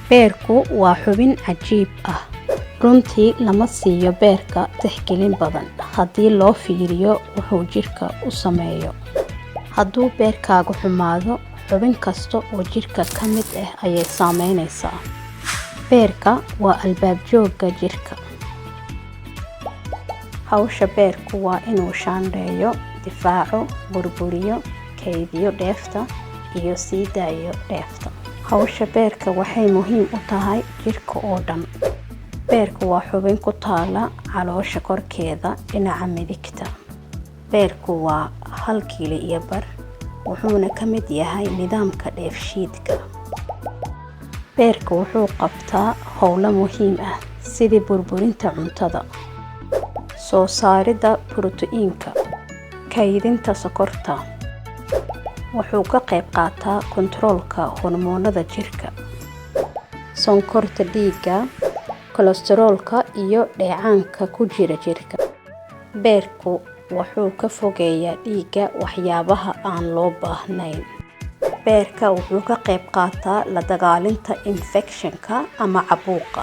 Beerku waa xubin cajiib ah. Runtii lama siiyo beerka tixgelin badan haddii loo fiiriyo wuxuu jidhka u sameeyo. Hadduu beerkaagu xumaado, xubin kasta oo jidhka ka mid ah ayay saameynaysaa. Beerka waa albaab joogga jidhka. Hawsha beerku waa inuu shaandheeyo, difaaco, burburiyo, kaydiyo dheefta, iyo sii daayo dheefta. Hawsha beerka waxay muhiim u tahay jidhka oo dhan. Beerku waa xubin ku taalla caloosha korkeeda dhinaca midigta. Beerku waa 1.5 kiilo, wuxuuna ka mid yahay nidaamka dheefshiidka. Beerku wuxuu qabtaa hawlo muhiim ah sida burburinta cuntada, soo saaridda borotiinka, kaydinta sonkorta. Wuxuu ka qayb qaataa kontaroolka hormoonnada jirka, sonkorta dhiigga, kolestaroolka iyo dheecaanka ku jira jirka. Beerku wuxuu ka fogeeyaa dhiigga waxyaabaha aan loo baahnayn. Beerka wuxuu ka qayb qaataa la dagaalanka infekshanka ama caabuqa.